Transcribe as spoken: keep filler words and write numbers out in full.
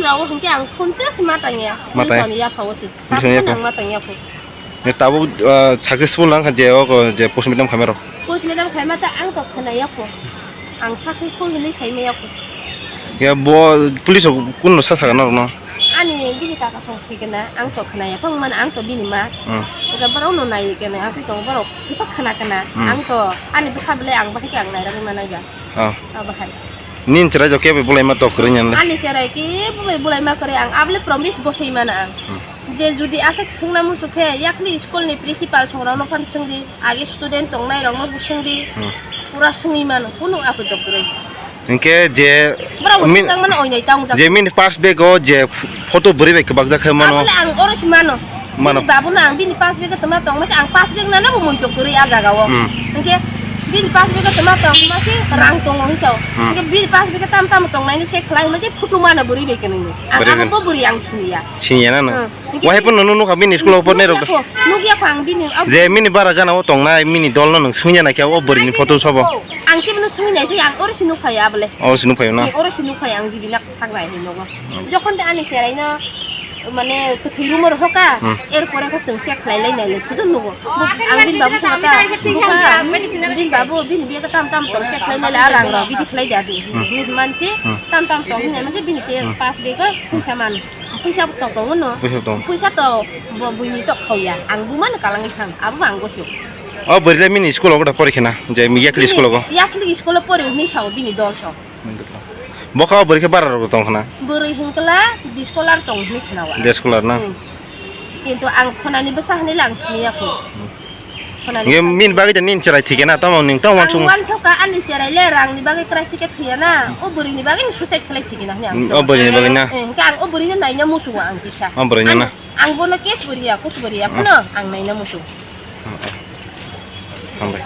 Rao hwnkhe ang phone tei se ma tangya. Ma tang. Police rokni yaphao se. Police rokni yaphao. Ang ma tangya kho. Ye tabuk, ah, successful nang kha je o ko je postmortem khaima rok. Postmortem khaima ta ang to khwnaya kho. Ang successful hwnwi sai maya kho. Ya bo police rok kunno sa sakha norokno? Ani bini kaka song sikena ang to khwnaya kho, mane ang to bini ma. Hmm. Hwnkhe borok no nai kene ang to borok khna khna. Hmm. Ang to ani bwsa bwle ang bahai khe ang nairok ma naiba. Oh. Abo hai. Nini chwrai jok kebo bulaima tok kwrwi nyan le? Ani chwrai kebo bai bulaima kwrwi, ang abole promise gosoi mano ang. Hmm. Je jodi aswk swngna muchuk khe, yakli school ni principal songrok no phan swngdi, age student tongnai rok no bo swngdi. Hmm. Pura swngwi mano, kunu aphi tok kwrwi. Hinkhe je borok bo min-, swngjakmano oinai tang jak. Je mini pass bag o je photo bwrwi bai kwbakjak khe mano. Abole ang oro si mano. Mano. Bini babu no ang bini pass bag o twma tongma se ang pass bag nana bo muitok kwrwi a jaga o. Hmm. Hinkhe bini pass bag o twma tongma se rang tongo hinsa o. Hmm. Hinkhe bini pass bag o tam tam tongnai ni check khlai ma se photo mano bwrwi bai kwnwi ni. Ang bwrwi abo kwnwi. Bo bwrwi ang siniya. Siniya na no? Hmm. Hinkhe wahai bini pono nunu kha bini school o pornai rok. Nukya kho, nukya kho ang bini. Je mini bara gana o tongnai mini dol no nwng swngya naikhe o bwrwi ni photo sobo. Ang khe bono swngwi nai se ang oro si nukphai abole. Oro si nukphai na? Oro si nukphai ang jibi nak. Saknai hinwi nogo. Hmm. Jokhon de ani chwraino, mane, kwthwi rumor hoka, hmm, erpore khe chwng check khlai lai nai le, phujol nogo. Ang bini babu saka, bini babu, bini biya tam tam tong check khlai nai le, a rang rok bidi khlai da di. Hmm. Hinwi mansi, hmm, tam tam tong hinwi mansi, bini pe, hmm, pass bag o, hmm, phuisa man. Phuisa tong tong no. Phuisa tong. Phuisa to, bo buini to khauya. Ang bumano kalangwi thang, abo ang gosio. O bwrwi le mini school o gota pori khena, je yakli school o go. Yakli school o pori hinwi sao bini dol so. Boka o bwrwi khe bara rok tong khna? Bwrwi hinkla discolar tong hinwi khna wa. Discolar na? Hmm. Kintu ang khonani bwsa hinwi lang siniya kho. Hmm. Khonani. Nge min bagwi de nin cherai thike na, tamo ning tamo wansuk. Ang wansuk ka ani cherai le rang ni bagwi krai sike thiya na. Hmm. O bwrwi ni bagwi ni suicide khlai thike na hinwi ang. Hmm, o bwrwi ni bagwi na? Eh, hingke ang o bwrwi no naina musu ang kisa. O bwrwi no na? Ang, ang bono case bwrwi ya, kus bwrwi ya, hmm, phano ang naina musu. Hmm, hmm. Hambai.